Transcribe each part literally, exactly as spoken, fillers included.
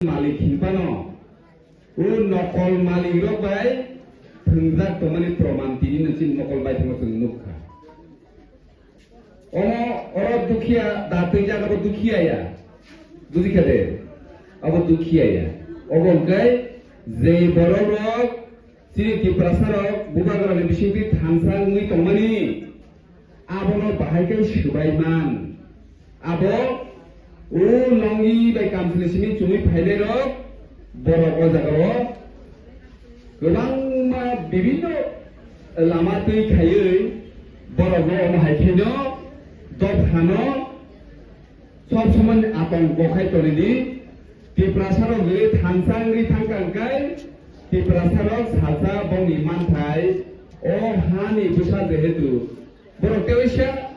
malik hinphano, o nokol malik rok bai thwngjak tongmani proman tini no chini mokol bai thangma chwng nukha. Omo oro dukhiya da twi jak abo dukhiya ya. Bujikha de? Abo dukhiya ya. Obo hwnkhe je borok rok chini Tiprasa rok bubagra ni bisingtwi thansa wngwi tongmani abono bahai khe swbai man. Abo o longi bai kamchwlwi simi chumui phainai rok borok o jaga o kwbangma bibinno lama twi khaiwi borokno omo hai kheno dophano sob somoi atong bokhai tonidi. Tiprasa rok je thansa wngwi thangkha hwnkhe Tiprasa rok salsa bongni manthai o hani bwsa jehetu borok teisa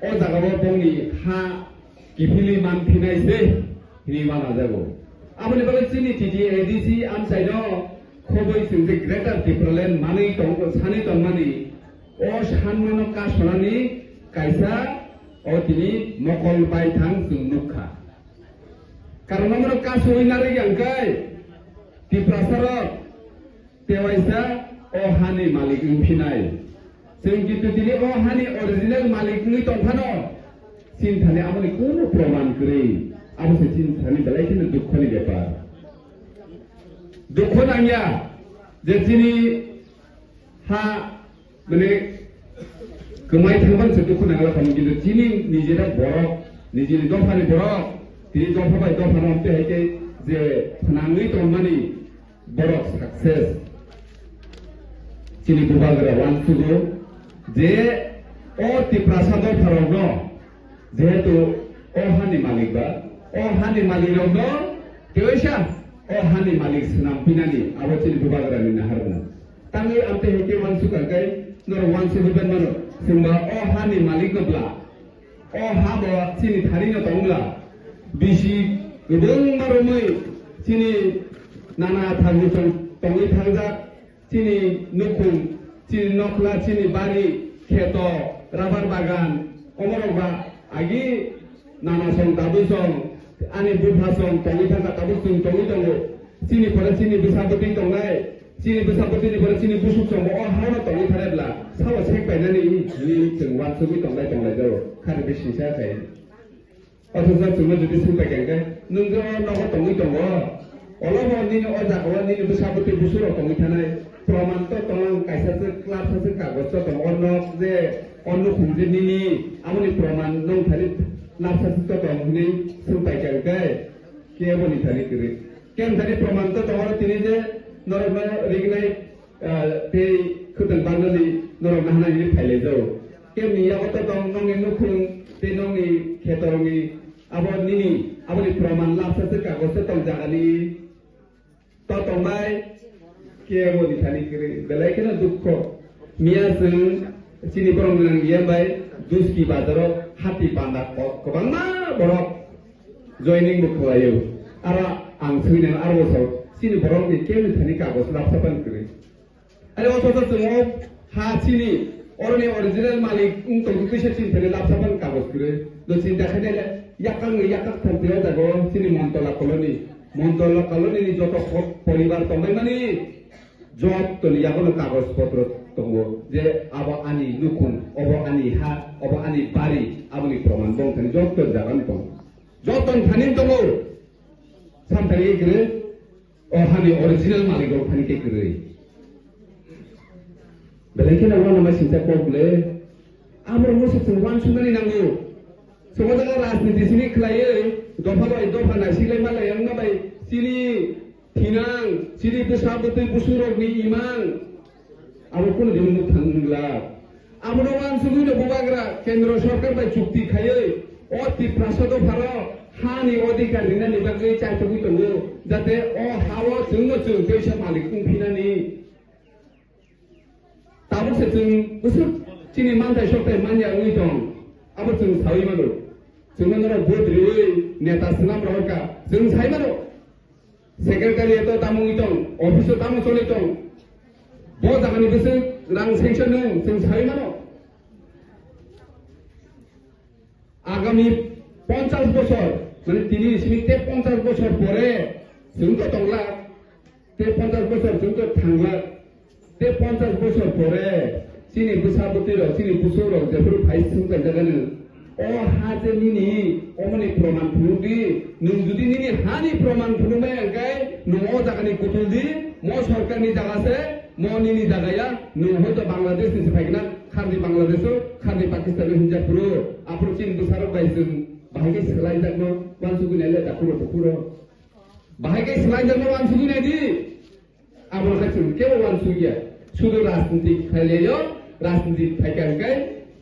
o jaga o bongni ha kiphilwi man phinai se hinwi manajago. Aboni bagwi chini T T A D C amchaino khobwi chwng je Greater Tipraland manwi tong-, sanwi tongmani o sanmano kasonani kaisa o tini mokol bai thang chwng nukha. Karon omono kasui narwkya hwnkhe Tiprasa rok tewaisa o hani malik wngphinai. Chwng kintu tini o hani original malik wngwi tongphano chini thani aboni kunu proman kwrwi. Abo se chini thani belai kheno dukhoni bepar. Dukho nangya je chini ha, mane, kwmai thangban se dukhu nangla khamu, kintu chini nijera borok, nijini dophani borok, tini dopha bai dopha no amte hai khe je phnangwi tongmani borok success. Chini bubagra wansugo je o Tiprasa dopha rokno jehetu o hani malik ba, o hani malik rokno teisa o hani malik swnam pinani abo chini bubagra ni naharna. Tangwi amte heke wansuk angkai, norok wansuk hwban mano. Chwngba o hani malik no bla. O ha bo chini thani no tong bla. Bisi kwbangma romwi chini nana thagu tong-, tongwi thangjak. Chini nukhung, chini nokhla, chini bari, kheto, rubber bagan, omorok ba agi nana song, dabu song, ani bupha song, tongwi thangkha, tabuk chwng tongwi tongo. Chini pore chini bwsa bwtwi tongnai, chini bwsa bwtwini pore chini busuk song bo o hao no tongwi thanai bla, sao sek painani hwnwi chwng wansugwi tonglai tonglai jao, khari bisingsa khai. Othocho chwngno jodi swngpaikha hwnkhe, nwng je o nogo tongwi tongo, olobo nini o jagao nini bwsa bwtwi busurok tongwi thanai, proman to tong, kaisa se, lapsa se kagoj to tong, o nok je, o nukhung je nini, aboni proman nwng thani lapsa se to tong hwnwi swngpaikha hwnkhe, kebo ni thani kwrwi. Kebo ni thani proman to tong, oro tini je norokno rignai, ah, tei khwtwng barnani norok nahana hwnwi phailaijao. Kemni yago to tong nongni nukhung tei nongni khetorokni abo nini, aboni proman lapsa se kagoj se tong jagani to tongbai. Kebo ni thani kwrwi belai kheno dukho. Miya chwng chini borok nang ya bai Duski bazaro hati panda kok kwbangma borok joining bo khwlaio. Aro ang swinai aro bosor chini borok ni kebo ni thani kagoj lapsa pan kwrwi. Ani o sosa chwng o ha chini, oroni original malik wng tong kisa chini thani lapsa pan kagoj kwrwi. No chinta khainai le, yakang ni yakak thang twi o jago chini Montola colony. Montola colony ni joto po-, poribar tongbai mani, joto ni yago no kagoj potro tongo. Je abo ani nukhung, obo ani ha, obo ani bari, aboni proman bong thani joto jaga ni tongo. Joto ni thani tongo. Samthari kwrwi. O hani original malik rok thani khe kwrwi. Belai kheno uanama sinta kok le. Amo musu chwng uansuknani nango. Chwng o jaga rajniti simi khlaiwi dopha bai dopha naisiklai malai wngma bai chini thinang, chini bwsa bwtwi busurokni imang. Abo kunu din nuk thang wngla. Abono uansugwi no bubagra kendro sorkar bai chukti khaiwi o Tiprasa dopharo hani odhikar rinani bagwi chaithogwi tongo, jate o hao chwngno chwng teisa malik wng phinani. Tabuk se chwng bwswk chini manthai sokthai manya wngwi tong, abo chwng sawi mano. Chwngno norok vote riwi neta swnam rohorkha, chwng sai mano. Secretariat o tamo wngwi tong, office o tamo choli tong. Bo jagani bwswk rang sanction nung, chwng sawi mano. Agami ponchash bochor, mane tini simi te ponchash bochor pore Chwng to tongla, tei ponchash bosor chwng to thangla, tei ponchash bosor pore chini bwsa bwtwi rok, chini busuk rok jephuru phai swng paijak ano, o ha je nini, omoni proman phunuk di. Nwng jodi nini hani proman phunuk maya hwnkhe nwng o jaga ni kutul di, mo sorkar ni jaga se, mo nini jaga ya, nwng hoito Bangladesh ni se phaikna, kharni Bangladesh o, kharni Pakistan o hinjak phuru, aphuru chini bwsa rok bai chwng bahai khe swlai jak no, wansugwi nai le dakhuro bukhuro. Bahai khe swlai jak no, wansugwi nai di. Abo khe chwng kebo wansukya. Sudu rajniti khlailaio, rajniti phaikha hwnkhe,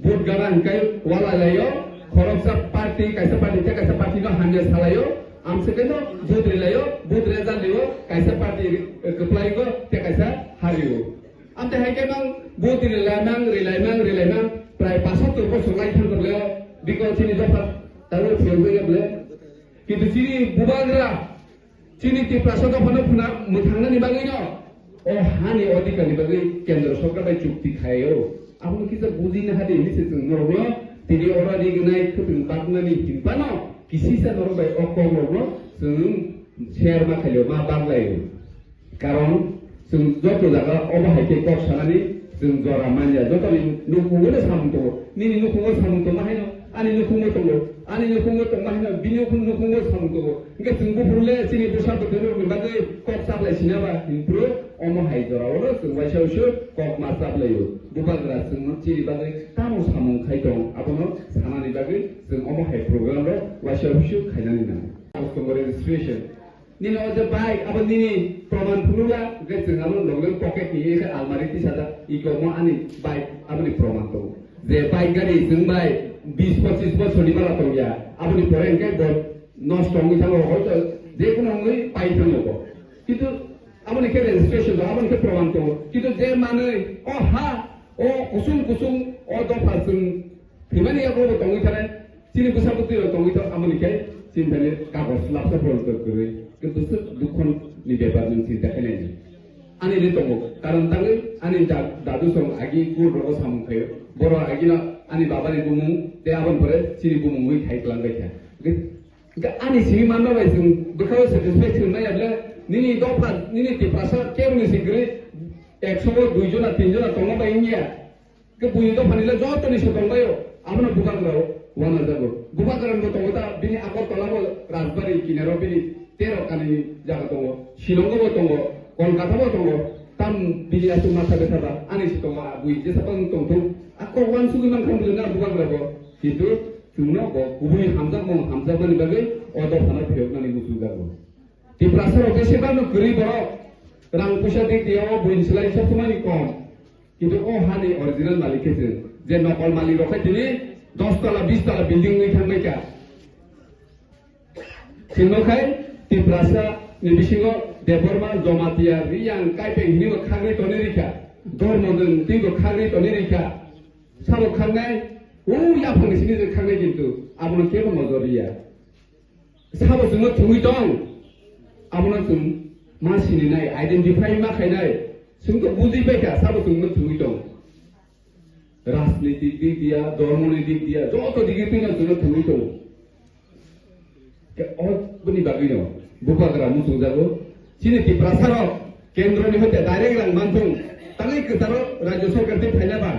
vote gana hwnkhe walailaio, khoroksa party, kaisa party tei kaisa party no hamya salaio, amswkeno vote rilaio, vote result rio, kaisa party, eh, kwplaigo tei kaisa hario. Amtwi hai khe mang vote rilaimang, rilaimang, rilaimang, prai pasattor bosor lai thang kwrwlaio, bikol chini dopha tabo phiyok wngya bwle. Kintu chini bubagra, chini Tiprasa dophano phuna mwthangnani bagwino o hani odhikarni bagwi Kendra Sorkar bai chukti khaio. Abono kisa bujina hadi hinwi se chwng norokno tini oro rignai khwtwng baknani hinphano kisisa norok bai o kokrokno chwng share ma khailio, ma baglaio. Karon chwng joto jaga obo hai khe kok sanani chwng jora manya. Jotoni nukhungo samung tongo, nini nukhungo samung tongma haino ani nukhungo tongo, ani nukhungo tongma haino bini nukhungo samung tongo. Hwnkhe chwng buphuru le chini bwsa bwtwi rokni bagwi kok chaplai sina ba hinphuru omo hai jora oro chwng waisa waisa kok ma chaplaio. Bubagra chwngno chini bagwi tamo samung khai tong abono sanani bagwi chwng omo hai program rok waisa waisa khainani nango. Abo tongo registration. Nini o je bike, abo nini proman phunukla, hwnkhe chwng abo loglen pocket ni, ekhe almari tisajak, iko mo ani bike, aboni proman tongo. Je bike gari chwng bai bis pochis bochorni bala tongya, aboni pore hwnkhe bo nosto wngwi thango, hoito je kono wngwi pai thango bo. Kintu aboni khe registration tongo, aboni khe proman tongo. Kintu je manwi, o ha, o kusung kusung, o dopha chwng Thwimani yago bo tongwi thane, chini bwsa bwtwi rok tongwi thok, amoni khe chini thani kagoj lapsa photo kwrwi, kintu swk dukho ni bepar nwng chinta khe naidi. Ani le tongo, karon tangwi ani da-, dadu song agi court rogo samung khaio, borok agino ani baba ni bumung tei aboni pore chini bumung wi khai twlang bai kha. Hwnkhe ani simi manma bai chwng bwkhao satisfaction maya ble, nini dopha, nini Tiprasa kebo ni si kwrwi ekso o dui jona, tin jona tongma bai wngya. Ke buini dophani le joto ni se tongbaio, abono bubagra o wana jago. Bubagra bo tongo ta, bini Agartala bo Rajbari kinaro bini tero kani jaga tongo, Shillong bo tongo, Kolkata bo tongo, tam bini aswk masa besa ba, ani se tongo a bui, jesa bang tong thung, a kok wan sugui man kham bujana bubagra bo, kintu chwngno bo kubui hamjak mung hamjakmani bagwi o dophano phiyoknani muchung jago. Tiprasa rok besi bangno kwrwi borok, rang puisa dik dia o buini slai sob somani kom. Kintu o hani original malik khe chwng, je nokol malik rok khe tini dos tala, bis tala building wngwi thangbai kha. Chwngno khai Tiprasa ni bisingo Debbarma, Jamatia, Riyang, Kaipeng hinwi bo khagwi tonwi rikha. Dormo nwng twi bo khagwi tonwi rikha. Sabo khangnai, o yaphangni simi je khangnai kintu abono kebo nojor riya. Sabo chwngno thwngwi tong, abono chwng ma sininai, identify ma khainai, chwng to bujui paikha, sabo chwngno thwngwi tong. Rajnitik dik dia, dhormoni dik dia, joto dik dia chwngno thwngwi tong. Ke o bini bagwino bubagra muchungjago. Chini Tiprasa rok kendroni hoite direct rang manthung, tangwi kwcharo rajya sorkar tei phaina ba,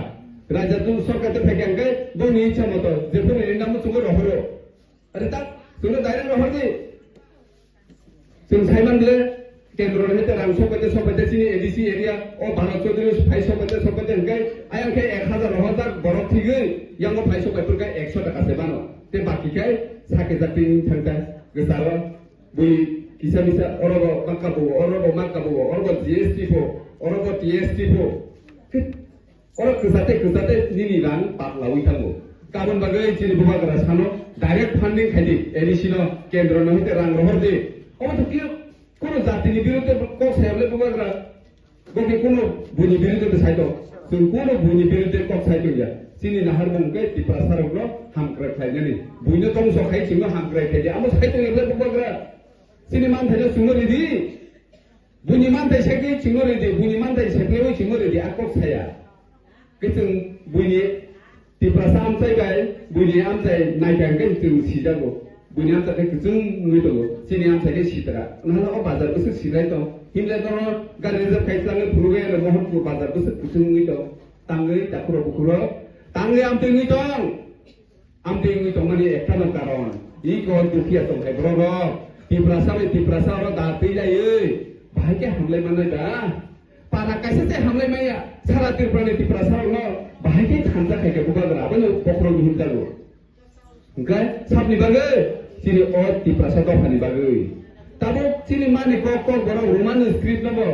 rajya sorkar tei phaikha hwnkhe bongni ichha moto jephuru rinda muchungo rohoro. Are tak, chwngno direct rohor di. Chwng saiman le, kendro ni hete rang sokbaite sokbaite chini A D C area, o Bharat Chaudhary phai sokbaite sokbaite hwnkhe, ayang khe ek hazar rohor jak borok thigwi, yango phai sokbai phurkha ekso taka se bano. Te baki khai sake jak tini thangkha, gwsaro, bui kisa misa, orobo makka bugo, orobo makka bugo, orobo G S T pho, orobo T S T pho. Oro kwchate kwchate nini rang patlawi thango. Kabun bagwi chini bubagra sano direct funding khaidi, A D C no kendro no hete rang rohor di. Obo to kio kono jati ni birudde kok sayable bubagra. Bo ke kono buini birudde to saito. Chwng kono buini birudde kok saito ya. Chini nahar mung ke Tiprasa rok no hamkrai khlainani. Buino tongso khai chwngno hamkrai khaidi. Amo saito yable bubagra. Chini man thaino chwngno ridi. Buini mantai sakni chwngno ridi, buini mantai sakni oi chwngno ridi, a kok saya. Khe chwng buini Tiprasa amchai bai, buini amchai naikha hwnkhe chwng sijago. Buini amchai khe kwchwng wngwi tongo, chini amchai khe sitra. Nahale o bazar bwswk sinai tong. Himlai tongno gari reserve khai tlangwi phurugwi ano Mohanpur bazar bwswk kwchwng wngwi tong. Tangwi takhurok bukhurok, tangwi amtwi wngwi tong. Amtwi wngwi tongmani ektano karon. Iko dukhiya tongthai borok rok. Tiprasa bai Tiprasa oro da twi laiwi. Bahai khe hamlai mannai da. Para kaisa se hamlai maya. Sara Tripura ni Tiprasa rokno bahai khe thansa khai khe bubagra. Abono bokhorok ni hinjago. Hingkhe sabni bagwi, chini o Tiprasa dophani bagwi. Tabuk chini mani kok, kok borok Roman script no bo,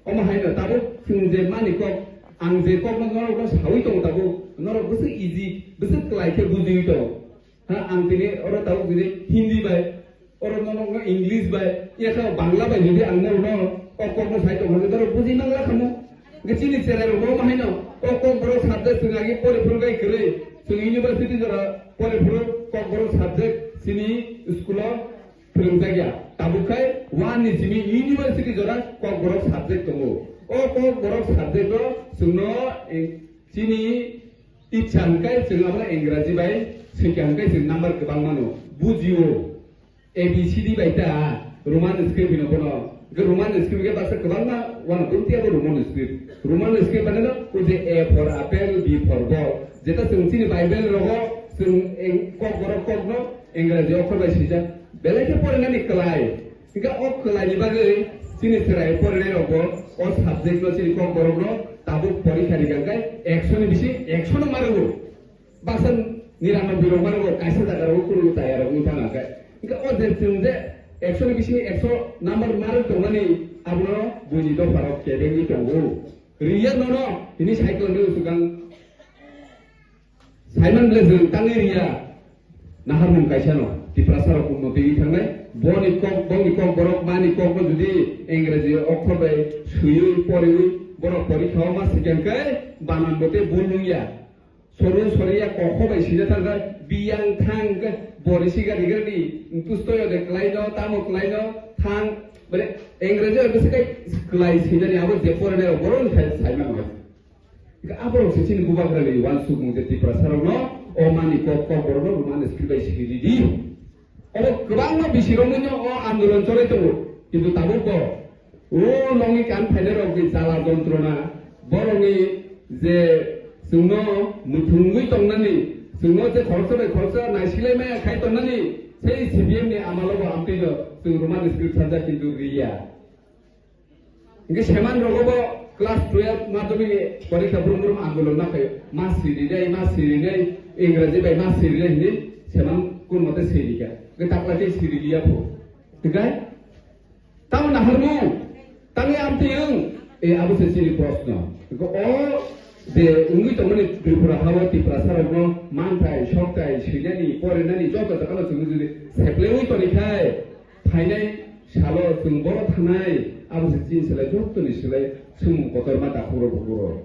omo haino tabuk chwng je mani kok, ang je kok no norok no sawi tongo tabuk, norok bwswk easy, bwswk kwlai khe bujiwi tongo. Ha, ang tini oro tabuk tini Hindi bai, oro norok no English bai, yakha Bangla bai jodi ang norok no o kok no sai tongo, norok buji mangla khamu. Hingke chini cherai rok bo haino o Kokborok subject chwng agi pore phuru gai kwrwi. Chwng university jora pore phuru Kokborok subject chini school o phwrwngjakya. Tabuk khai one ni simi university jora Kokborok subject tongo. O Kokborok subject o chwngno, eh, chini ichha hwnkhe chwng abono Engraji bai swikha hwnkhe chwng number kwbang mano. Bujio. A B C D bai ta Roman script hino bono. Hwnkhe Roman script khe baksa kwbangma wano bumtiya bo Roman script. Roman script mane no o je A for apple, B for ball. Jeta chwng chini Bible rogo chwng eng-, Kokborok kokno Engraji okhor bai swijak. Belai khe porinani kwlai. Hwnkhe o kwlaini bagwi chini chwrai porinai rokbo o subject no chini Kokborok no tabuk porikha rikha khe ekso ni bisi ekso no marugo. Baksa niranoboi rok mano bo kaisa jaga rok kunu taya rok wng thang khe. Hingke o je chwng je ekso ni bisingo ekso number marwk tongmani abono buini dopha rok kebengwi tongo. Riya nono hini cycle ni swkang. Simon ble jwng tangwi riya naharmung kaisa no Tiprasa rok unnoti wi thangnai. Boni kok, boni kok borok mani kok no jodi Engraji okhor bai swiwi poriwi borok porikha o ma sikang khe banan bo te bul nung ya. Soru soriya kokho bai sida thangkha, biyang thang khe bori siga riga ni, tustoyo de klaino, tamo klaino, thang, bole, Engraji bai bwswk kai klai sinani abo je poranai rok borok ni sai, sai mano. Hingke aborok se chini bubagra ni uansukmung je Tiprasa rok no, o mani kok, kok borok no, mani script bai siri di. Obo kwbangma bisirokno o andolon choli tongo, kintu tabuk bo o longi kan phainai rok ni jala jontrona, borokni je chwngno muthungwi tongnani, chwngno je khoroksa bai khoroksa naisilai maya khai tongnani, sei C P M ni amalo bo amtwino chwng Roman script sajak kintu riya. Hingke seman rogo bo class twelve madhyamik ni porikha brum brum andolon ma khaio. Ma sirinai, ma sirinai, Engraji bai ma sirinai hinwi seman kun mote sirikha. Hingke takla khe siriliya pho. Hingke tamo naharmung, tangwi amtwi wng, e abo se chini proshno. Hingke o je wngwi tongmani Tripura hao Tiprasa rokno manthai, sokthai, swinani, porinani joto jaga no chwngno jodi seplewi tonikhai, phainai salo chwng boro thanai, abo se chini slai jottoni slai swngmung kotorma dakhoro bukhoro.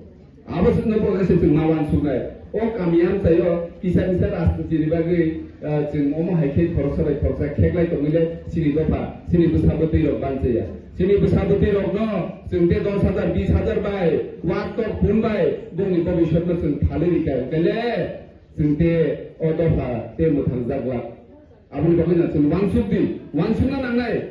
Abo se no bo se chwng ma uansuknai. O kami amchaio kisa kisa rajniti ni bagwi, ah, chwng omo hai khe khoroksa bai khoroksa kheklai tongwi le chini dopha, chini bwsa bwtwi rok banchaya. Chini bwsa bwtwi rokno chwng te dos hajar, bis hajar bai, wak tok pun bai, bongni bobiswt no chwng phalwi rikha. Kele chwng te o dopha te mwthang jak wak. Aboni bagwi no chwng uansuk di, uansukna nangnai.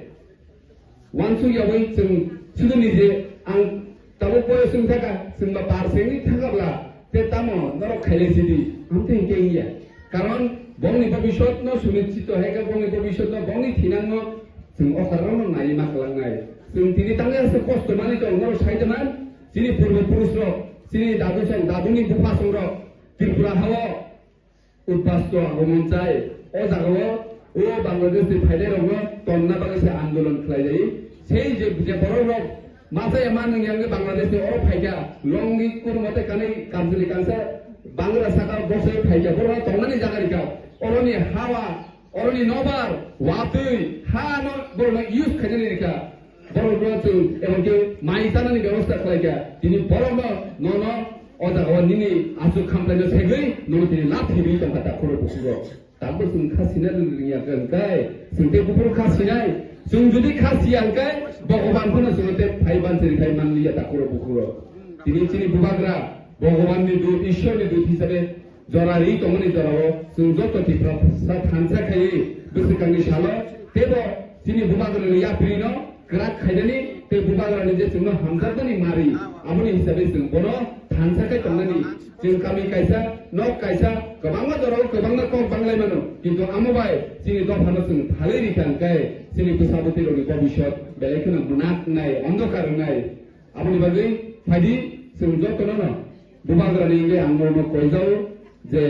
Uansuk yaui chwng sudu nije ang tabuk boyos wng thaka, chwng ba par sengwi thaka bla, te tamo norok khailai sidi, amtwi hwnkhe wngya. Karon bongni bobiswt no sunichito hai khe bongni bobiswt no bongni thinang no chwng o karon no naiwi ma kwlangnai. Chwng tini tangwi aswk kosto manwi tong norok sai de man, chini purbo purush rok, chini dadu song, daduni bupha song rok, Tripura hao. Udbasto agomon chai, o jagao o Bangladesh ni phainai rokno tonna bagwi se andolon khlai jai. Sei je, je borok rok machaya manwng yang Bangladesh ni oro phaikha, longi kono mote kanwi kamchwlwi kansa bangra saka bosai phaikha, borok tongnani jaga rikha, oroni hawa, oroni nobar, watwi, ha no borok no use khainani rikha. Borok no chwng emonki mai chanani bebosta khlaikha. Tini borok no, nono o jaga o nini aswk khamtai no segwi nono tini lab thibwi tongkha ta khoro bukhuk rok. Tabuk chwng kha sina rwngya hwnkhe chwng tei buphuru kha sinai. Chwng jodi kha siya hwnkhe Bhogoban phano chwng tei phai ban chwng phai man liya ta khoro bukhuk rok. Tini chini bubagra Bhogoban ni dut, Ishwar ni dut hisabe jora ri tongmani jorao chwng joto Tiprasa thansa khaiwi Swkangni salo teibo chini bubagrani yaprino kwrak khainani tei bubagrani je chwngno hamjakmani mari, aboni hisabe chwng bono thansa khe tongnani. Chwng kami kaisa, nok kaisa, kwbangma jorao kwbangma kok banglaimano, kintu amo bai chini dophano chwng phalwi rikha hwnkhe chini bwsa bwtwirokni bobiswt belai kheno mwnaknai, ondokar wngnai. Aboni bagwi phaidi chwng jotono no bubagrani hwnkhe ang nono koijao je